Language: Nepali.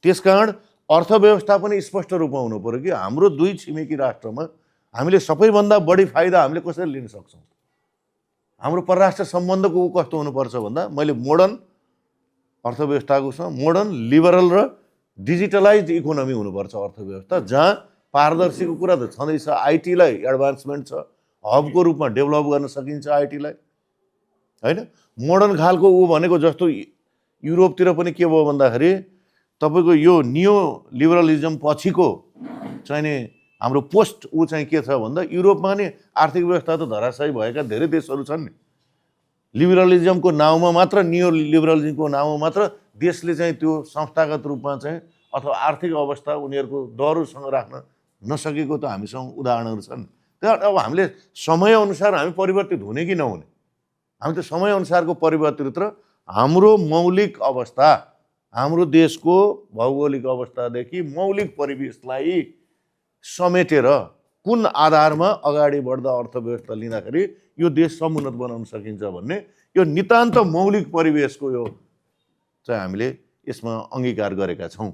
त्यसकारण अर्थव्यवस्था पनि स्पष्ट रूपमा हुनु पर्यो कि हाम्रो दुई छिमेकी राष्ट्रमा हामीले सबैभन्दा बढी फाइदा हामीले कसरी लिन सक्छौँ। हाम्रो परराष्ट्र सम्बन्धको कस्तो हुनुपर्छ भन्दा मैले मोडर्न अर्थव्यवस्थाको छ, मोडर्न लिबरल र डिजिटलाइज इकोनोमी हुनुपर्छ अर्थव्यवस्था, जहाँ पारदर्शीको कुरा त छँदैछ, आइटीलाई एडभान्समेन्ट छ, हबको रूपमा डेभलप गर्न सकिन्छ आइटीलाई, होइन। मोडर्न खालको ऊ भनेको जस्तो युरोपतिर पनि के भयो भन्दाखेरि तपाईँको यो नियो लिबरलिजम पछिको चाहिँ नि हाम्रो पोस्ट ऊ चाहिँ के छ भन्दा युरोपमा नि आर्थिक व्यवस्था त धराशायी भएका धेरै देशहरू छन् नि। लिबरलिजमको नाउँमा मात्र, नियो लिबरलिजमको नाउँमा मात्र देशले चाहिँ त्यो संस्थागत रूपमा चाहिँ अथवा आर्थिक अवस्था उनीहरूको दरोसँग राख्न नसकेको त हामीसँग उदाहरणहरू छन्। त्यहाँ अब हामीले समयअनुसार हामी परिवर्तित हुने कि नहुने, हामी त समयअनुसारको परिवर्तित र हाम्रो मौलिक अवस्था, हाम्रो देशको भौगोलिक अवस्थादेखि मौलिक परिवेशलाई समेटेर कुन आधारमा अगाडि बढ्दा अर्थव्यवस्था लिँदाखेरि यो देश समुन्नत बनाउन सकिन्छ भन्ने यो नितान्त मौलिक परिवेशको यो चाहिँ हामीले यसमा अङ्गीकार गरेका छौँ।